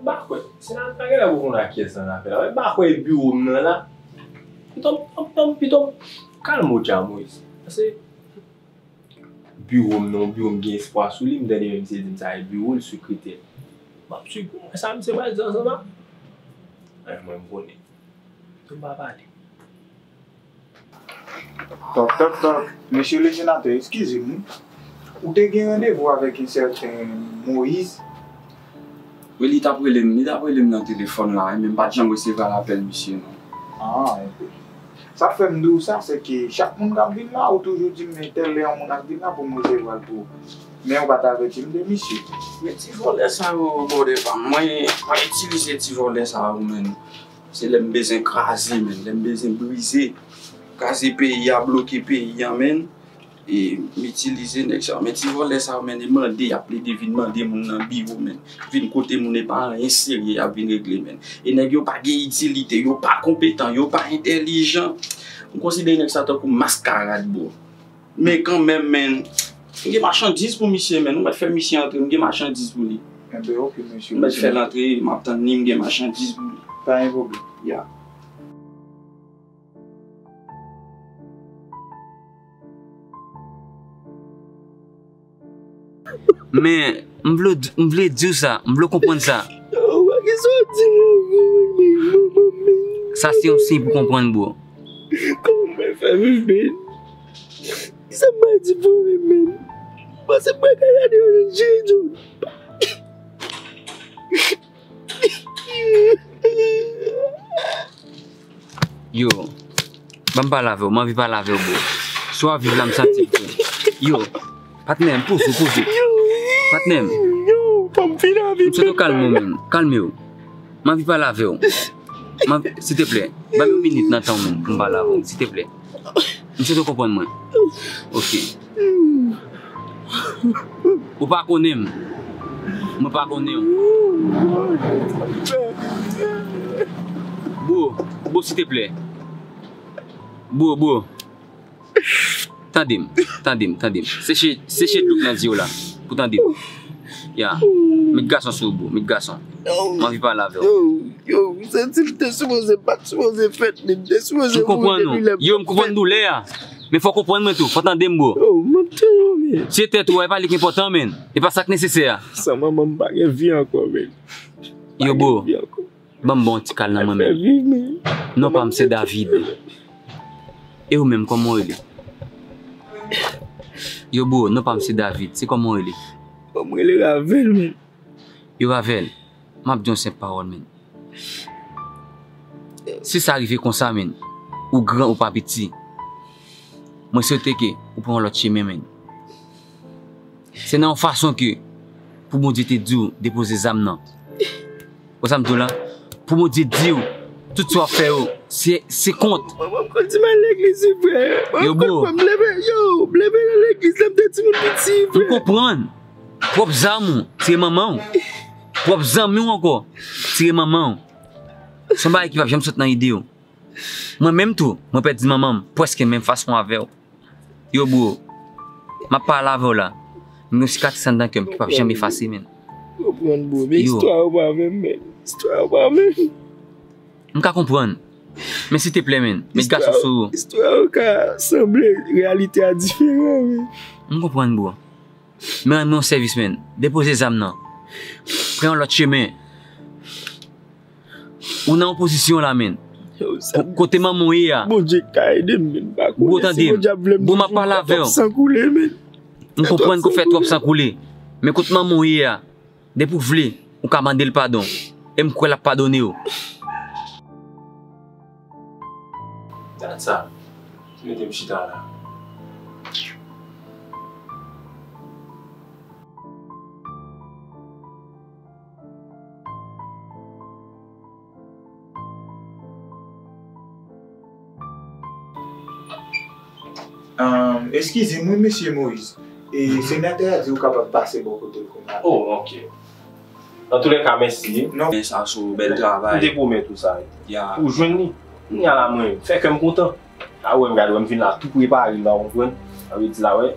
M pa kwè. Se nan bagay la pou konn a kiyès nan lapè la. M pa kwè e biwo m nan la. Pito m, pito m, pito m, pito m. Kalme w dja, Moyiz. Pase biwo m nan, biwo m gen espwa sou li, m tande menm misye di m sa e biwo l, sekretè. M ap swiv pou mwen sa misye pral di ansanm a. Ay, mwen m konnen. Tou m pa pale. Tòk, tòk, tòk. Mesye le senatè, eskize m, wi. Ou te gen randevou avèk yon sèten Moyiz? Wi, li t ap rele m, li t ap rele m nan telefòn la, men m pa t janm resevwa lapèl misye, non. Ah, ok. Sa k fè m di w sa, se ke chak moun k ap vin la, ou toujou di m, men tèl lè yon moun ap vin la pou m resevwa l pou ou. Men ou pa t avèti m de misye. Men ti vòlè sa yo, bòdè pa m. Mwen, mwen itilize ti vòlè sa yo, menn. Se lè m bezwen kraze, menn. Lè m bezwen brize. Kraze peyi a, bloke peyi a, menn. E m itilize nèg sa yo. Men ti vòlè sa yo, menn, e mande, y ap plede vin mande moun nan biwo, menn. Vin kote moun, e pa anyen serye y ap vin regle, menn. E nèg yo pa gen itilite, yo pa konpetan, yo pa entèlijan. M konsidere nèg sa tankou maskarad, bro. Men kanmenm, menn, m gen machandiz pou misye, menn. Ou mèt fè misye antre, m gen machandiz pou li. Enben, ok, mesye. M mèt fè l antre, m ap tann li, m gen machandiz pou li. Pa gen pwoblèm. Ya. Men, m vle, m vle di w sa, m vle w konprann sa. Yo, pa gen sa w di m ankò, men, manman m, men. Sa se yon siy pou konprann, bro. Kòman m pral fè viv, men? Kisa m pral di fanmi m, men? Panse m pral ka gade yo nan je, John. Yo, ban m pale avè w, m anvi pale avè w, bro. Si w ap viv la, m santi l tou. Yo, patnè m, poze w, poze w. Patnè m. Yo, fò m fin anvi. M swete w kalme w, menn. Kalme w. M anvi pale avè w. M anvi, silteplè, ban m yon minit nan tan w, menn, pou m pale avè w, silteplè. M swete w konprann mwen. Ok. Ou pa konnen m. Mwen pa konnen w. Bro, bro, silteplè. Bro, bro. Tande m, tande m, tande m. Seche, seche dlo k nan zye w la. Pou tande m. Ya. Met gason sou ou, bro. Met gason. M anvi pale avè w. Yo, yo, m santi l te sipoze, pa t sipoze fèt, li te sipoze mouri depi lè m fèt. M konprann ou. Yo, m konprann doulè a. Men fò w konprann mwen tou, fò w tande m, bro. Yo, m ap tande w, men. Se tèt ou a, e pa li ki enpòtan, menn. E pa sa k nesesè a. San manman m, m pa gen vi ankò, menn. Yo, bro. Ban m ba w yon ti kal nan mwen, menn. Non pa m se David. E ou menm, kòman w rele? Yo, bro, non pa m se David. Se kòman w rele? Bon, m rele Ravel, menn. Yo, Ravel, m ap di yon senp pawòl, menn. Si sa rive konsa, menn, ou gran ou pa piti, mwen swete ke ou pran yon lòt chemen, menn. Se nan yon fason ke pou Bondye te di w depoze zam nan. Wè sa m di w la? Pou Bondye di w tout sa w ap fè yo, se, se kont. Mwen, mwen konn di m al legliz, wi, frè. Yo, bro. Mwen konn, mwen leve, yo, m leve nan legliz lè m te timoun piti, frè. M konprann. Pwòp zam ou, tire manman w. Pwòp zanmi w ankò, tire manman w. Se yon bagay ki p ap janm sot nan ide w. Mwen menm tou, mwen pèdi manman m, prèske menm fason avè w. Yo, bro, m ap pale avè w la. M gen yon sikatris anndan kè m ki p ap janm efase, menn. Konprann, bro, men istwa yo pa menm, menn. Istwa yo pa menm. M ka konprann. Men silteplè, menn, met gason sou ou. Istwa yo ka sanble, reyalite a diferan, menn. M konprann, bro. Men rann mwen yon sèvis, menn. Depoze zam nan. Pran yon lòt chemen. Ou nan yon pozisyon la, menn. Kote manman w ye a. Bondye ka ede m, menn. Bro, tande m. Bro, m ap pale avè w. M konprann ke w fè twòp san koule. Men kote manman w ye a, depi w vle, ou ka mande l padon. E m kwè l ap padone w. Dat sa ki mete m chita la. Eskize m wi, mesye Moyiz. E senatè a di ou kapab pase bò kote l kounye a. Oh, ok. Antoulèka, mèsi. Non. Men sa sou bèl travay. M te pwomèt ou sa. Ya. Ou jwenn li. Kounye a la, mwen, fè kè m kontan. A wè, m gade, wè, m vin la tou prepare la, ou konprann? Sa vle di la, wè.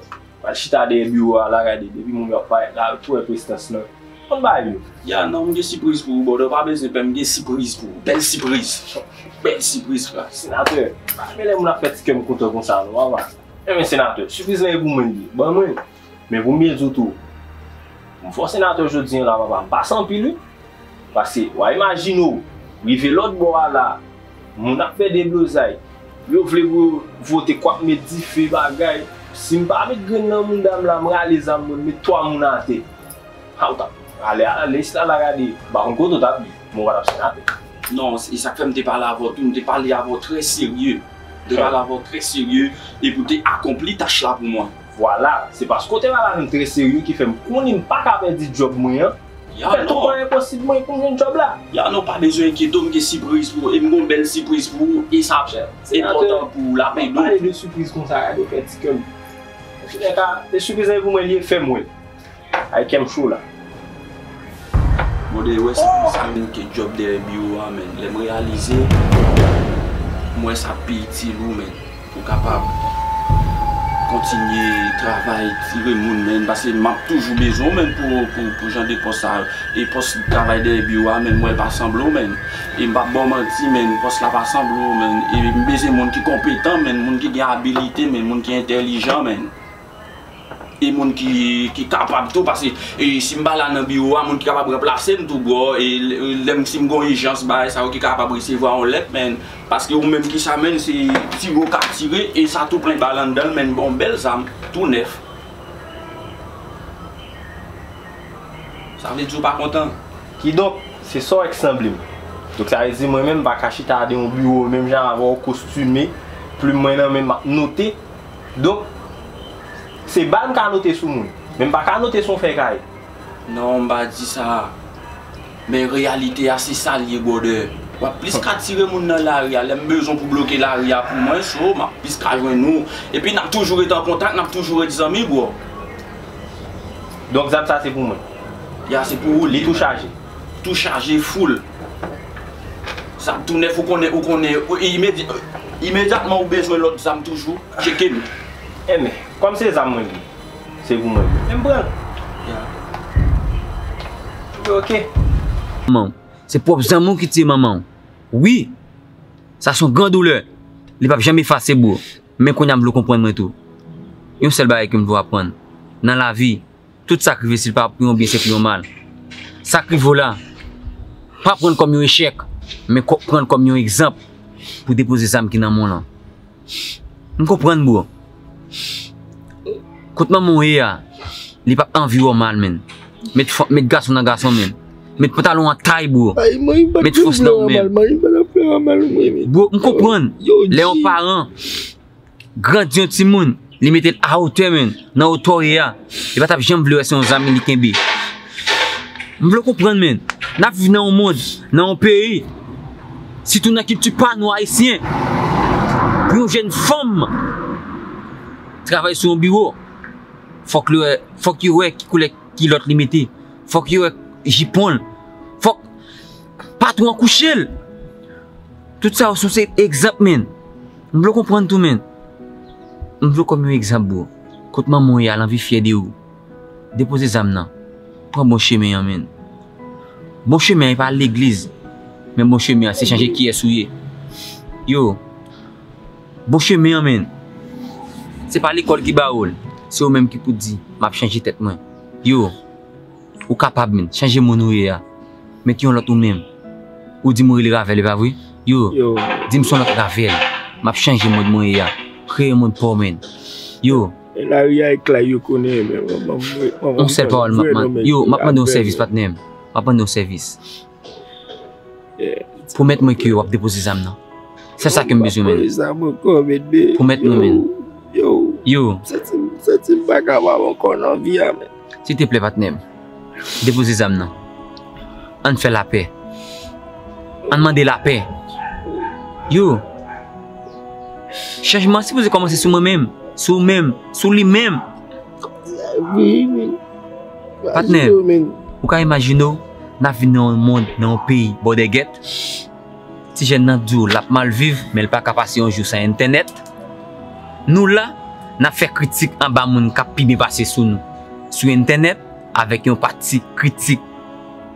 Al chita dèyè biwo a la, gade, depi moun yo ap parèt la, tou wè prestans lan. Konn bagay yo. Ya, non, m gen sipriz pou ou, brother, pa bezwen pè, m gen sipriz pou ou. Bèl sipriz. Bèl sipriz, frè. Senatè, pa gen lè moun ap fè ti kè m kontan konsa, non, papa. Enben, senatè, sipriz lan e pou mwen li ye. Ban mwen. Men pou m byen di w tou, pou m fè w senatè jodi a la, papa, m pase anpil, wi. Paske, w a imajine w, rive lòt bò a la, moun ap fè deblozay. Yo vle pou yo vote, k ap met dife, bagay. Si m pa met grenn nan mouda m la, m rale zam mwen, m met twa moun atè. Ha, ou t ap ale, ale, isit la, la gade. M pa konn kote w t ap ye, men w pa t ap senatè. Non, e sa k fè m te pale avè w tou, m te pale avè w trè serye. M te pale avè w trè serye, epi w te akonpli tach la pou mwen. Vwala, se paske w te pale avè m trè serye ki fè m konnen m pa ka pèdi djòb mwen an. Ya, fè tout non. Bagay posib mwen pou m jwenn djòb la. Ya, non, pa bezwen enkyete w, m gen sipriz pou ou, e m gon bèl sipriz pou ou, e sa ap enpòtan pou ou, l ap ede w. Pale de sipriz konsa, gade fè ti kè m. Antoulèka, e sipriz lan e pou mwen li ye, fè m wè. Ay, kè m cho la. Brother, wè sipriz sa, men, ke djòb dèyè biwo a, men. Lè m reyalize, m wè sa pi itil ou, men. Pou kapab kontinye travay, tire moun, men, paske m ap toujou bezwen w, men, pou, pou, pou jan de pòs sa yo. E pòs travay dèyè biwo a, men, m wè l pa sanble w, men. E m p ap ba w manti, men, pòs la pa sanble w, men. E m bezwen moun ki konpetan, men, moun ki gen abilite, men, moun ki entèlijan, men. E moun ki, ki kapab tou, paske, e, si m pa la nan biwo a, moun ki kapab ranplase m tou, bro, e lè, lè m, si m gon ijans, bagay sa yo ki kapab resevwa yon lèt, men, paske ou menm ki sa, men, se tire w ka tire, e sa tou plen bal anndan l, men, bon, bèl zam, tou nèf. Sa vle di ou pa kontan? Kidonk, se sa w wè k sanble m. Donk, sa vle di mwen menm, m pa ka chita adan yon biwo, menm jan avè w, kostime, plim mwen nan men, m ap note. Donk, se bal m ka note sou moun, men m pa ka note sou yon fèy kay. Non, m pa di sa. Men reyalite a, se sa l ye, brother. W ap plis ka tire moun nan lari a. Lè m bezwen pou bloke lari a pou mwen, so, m ap plis ka jwenn ou. Epi n ap toujou ret an kontak, n ap toujou ret zanmi, bro. Donk, zam sa se pou mwen? Ya, se pou ou li ye. Li tou chaje? Tou chaje, full. Zam tou nèf, ou konnen, ou konnen, ou, imedi-, imedyatman ou bezwen lòt zam toujou, tcheke m. Enben, kòm se zam mwen li ye, se pou mwen li ye. Men m pran l. Ya. Ok, ok. Manman w. Se pwòp zanmi w ki tiye manman w. Wi. Sa se yon gran doulè. Li p ap janm efase, bro. Men kounye a m vle w konprann mwen tou. Yon sèl bagay ke m vle w aprann. Nan lavi, tout sa k rive, si l pa pou yon byen, se pou yon mal. Sa k rive w la, pa pran l kòm yon echèk, men kò-, pran l kòm yon egzanp pou depoze zam ki nan men w lan. M konprann, bro. Kot manman w ye a, li p ap anvi wè w mal, menn. Met fò-, met gason nan gason, menn. Met pantalon an tay, bro. Met fòs nan ou menm. Bro, m konprann. Lè yon paran grandi yon timoun, li mete l a wotè, menn, nan wotè w ye a, li pa t ap janm vle wè se yon zam li kenbe. M vle w konprann, menn, n ap viv nan yon mond, nan yon peyi, sitou nan kilti pa nou ayisyen, pou yon jèn fanm travay sou yon biwo, fòk li wè, fòk yo wè ki koulè kilòt li mete, fòk yo wè jipon l, fòk patwon an kouche l. Tout sa yo se egzanp, menn. M vle w konprann tou, menn. M vle w kòm yon egzanp, bro. Kot manman w ye a, l anvi fyè de ou. Depoze zam nan. Pran bon chemen an, menn. Bon chemen an, e pa legliz. Men bon chemen an, se chanje kiyès ou ye. Yo. Bon chemen an, menn. Se pa lekòl ki ba ou l. Se ou menm ki pou di, "M ap chanje tèt mwen." Yo. Ou kapab, menn. Chanje moun ou ye a. Met yon lòt ou menm. Ou di m ou rele Ravèl, e pa vre? Yo, di m se yon lòt Ravèl. M ap chanje mond mwen ye a. Kreye yon mond pa w, menn. Yo. Lari a e klay yo konnen, men yon sèl pawòl m ap mande. Yo, m ap mande yon sèvis, patnè m. M ap mande yon sèvis. Pwomèt mwen ke w ap depoze zam nan. Se sa ke m bezwen, menn. Pwomèt mwen, menn. Yo. Yo. Yo. Santi m, santi m pa kapab ankò nan vi a, menn. Silteplè, patnè m. Depoze zam nan. Ann fè lapè. Ann mande lapè. Yo. Chanjman an sipoze kòmanse sou mwen menm. Sou menm, sou li menm. Wi, men. Patnè, ou ka imajine w, n ap vin nan yon mond, nan yon peyi bòdègèt. Ti jèn nan di w l ap mal viv, men l pa ka pase yon jou san entènèt. Nou la, n ap fè kritik anba moun k ap pi byen pase sou nou, sou entènèt, avèk yon pati kritik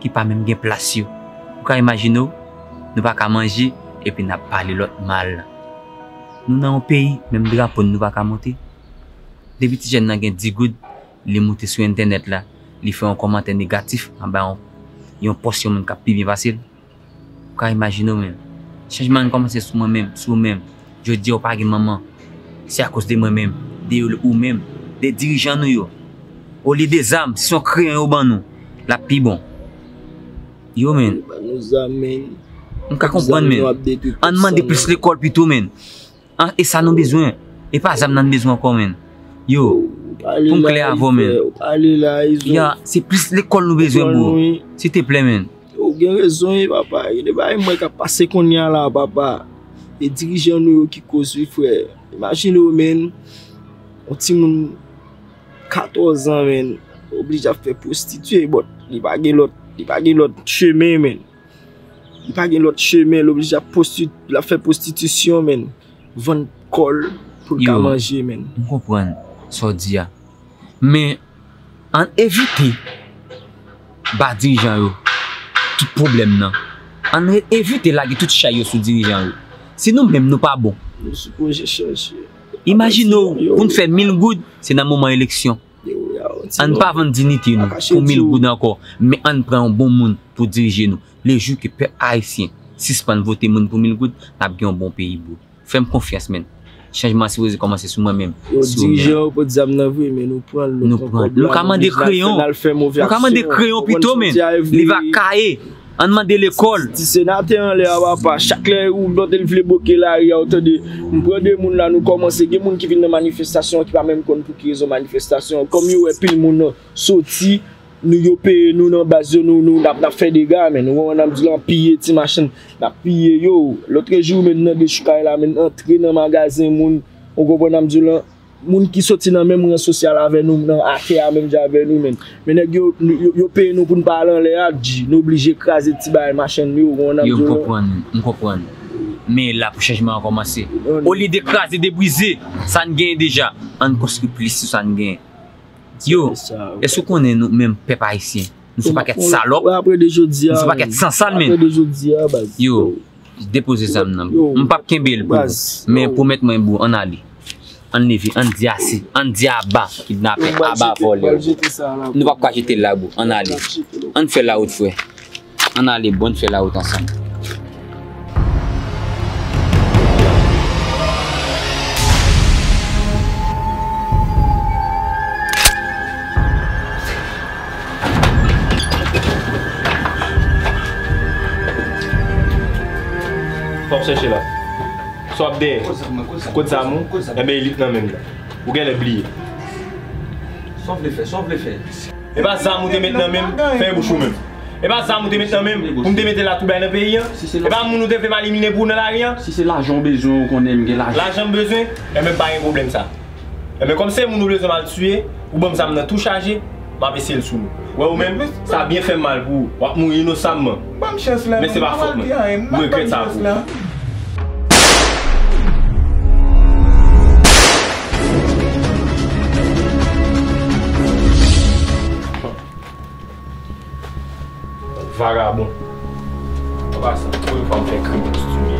ki pa menm gen plas yo. Ou ka imajine w, nou pa ka manje, epi n ap pale lòt mal. Nou nan yon peyi, menm drapo n nou pa ka monte. Depi ti jèn nan gen dis goud, li moute sou entènèt la, li fè yon kòmantè negatif anba yon, yon pòs yon moun k ap pi byen pase l. Ou ka imajine w menm. Chanjman an kòmanse sou mwen menm, sou ou menm. Jodi a ou pa gen manman. Se akoz de mwen menm, de ou menm, de dirijan nou yo. Olye de zam, se yon kreyon yo ban nou, l ap pi bon. Yo, men. Ban nou zam, men. M ka konprann, men. Ann mande plis lekòl pito, men. An, e sa nou bezwen. E pa zam nan n bezwen ankò, men. Yo, pou m klè avè w, men. Ya, se plis lekòl nou bezwen, bro. Silteplè, men. Ou gen rezon, wi, papa. Gen de bagay m wè k ap pase kounye a la, papa. E dirijan nou yo ki koz, wi, frè. Imajine w, men. Yon timoun katòz an, men. Oblije ap fè pwostitye, but li pa gen lòt, li pa gen lòt chemen, men. Li pa gen lòt chemen, l oblije ap pwosti-, l ap fè pwostitisyon, men. Vann kò l pou l ka manje, men. M konprann sa w di a. Men, ann evite ba dirijan yo tout pwoblèm nan. Ann re-, evite lage tout chay yo sou dirijan yo. Si nou menm nou pa bon. Nou sipoze chanje. Imajine w, pou n fè mil goud, se nan moman eleksyon. Ann pa vann diyite nou pou mil goud ankò, men ann pran yon bon moun pou dirije nou. Le jou ke pèp ayisyen sispann vote moun pou mil goud, n ap gen yon bon peyi, bro. Fè m konfyans, men. Chanjman an sipoze kòmanse sou mwen menm, sou ou menm. Yo, dirijan yo pot zam nan vre, men nou pran l, nou pran kòb la, nou ka mande kreyon. Nou ka mande kreyon pito, men. Li va kaye. Ann mande lekòl. Ti senatè anlè a, papa, chak lè ou tande l vle bloke lari a, ou tande, m pran de moun la, nou kòmanse, gen moun ki vin nan manifestasyon an ki pa menm konn pou ki rezon manifestasyon an. Kòm yo wè pil moun nan soti, nou, yo peye nou nan baz yo, nou, nou, n ap, n ap fè dega, men. Ou konprann, n ap di l, n ap piye ti machann, n ap piye yo. Lòtrejou, men, nan dechoukay la, men, antre nan magazen moun, ou konprann, n ap di l, moun ki soti nan menm ran sosyal avè nou, nan atè a menm jan avè nou, men. Men nèg yo, yo, yo peye nou pou n pa al anlè a, G. Nou oblije kraze ti bagay machann yo, ou konprann, m konprann, m konprann. Men la pou chanjman an kòmanse. Olye de kraze, de brize, sa n genyen deja, ann konstwi plis sou sa n genyen. Yo, èske w konnen nou menm pèp ayisyen, nou se yon pakèt salòp, nou se yon pakèt sansal, men. Yo, depoze zam nan, bro. M p ap kenbe l, bro. Men pwomèt mwen, bro, ann ale. Ann leve, ann di ase, ann di aba kidnapè, aba vòlè. Nou p ap ka jete l la, bro. Ann ale. Ann fè lawout, frè. Ann ale, bro, ann fè lawout ansanm. Sa w ap chèche la? Sa w ap dèyè? Kot zam ou? Enben, li t nan men m la. Ou genlè bliye. Sa w vle fè? Sa w vle fè? E pa zam ou te met nan men m? Fèmen bouch ou menm. E pa zam ou te met nan men m pou m te mete la tou bay nan peyi an? E pa moun ou te vle m elimine pou ou nan lari an? Si se lajan w bezwen, ou konnen m gen lajan. Lajan m bezwen? Enben, m pa gen pwoblèm sa. Enben, kòm se moun ou bezwen m al tiye, ou ban m zam nan tou chaje, m ap eseye l sou nou. Wè ou menm, sa byen fè m mal pou ou. W ap mouri inosanman. Ban m chans la, men se pa fòt mwen. M regrèt sa pou ou. Vagabon. An pasan, premye fwa m fè krim pou ti moun.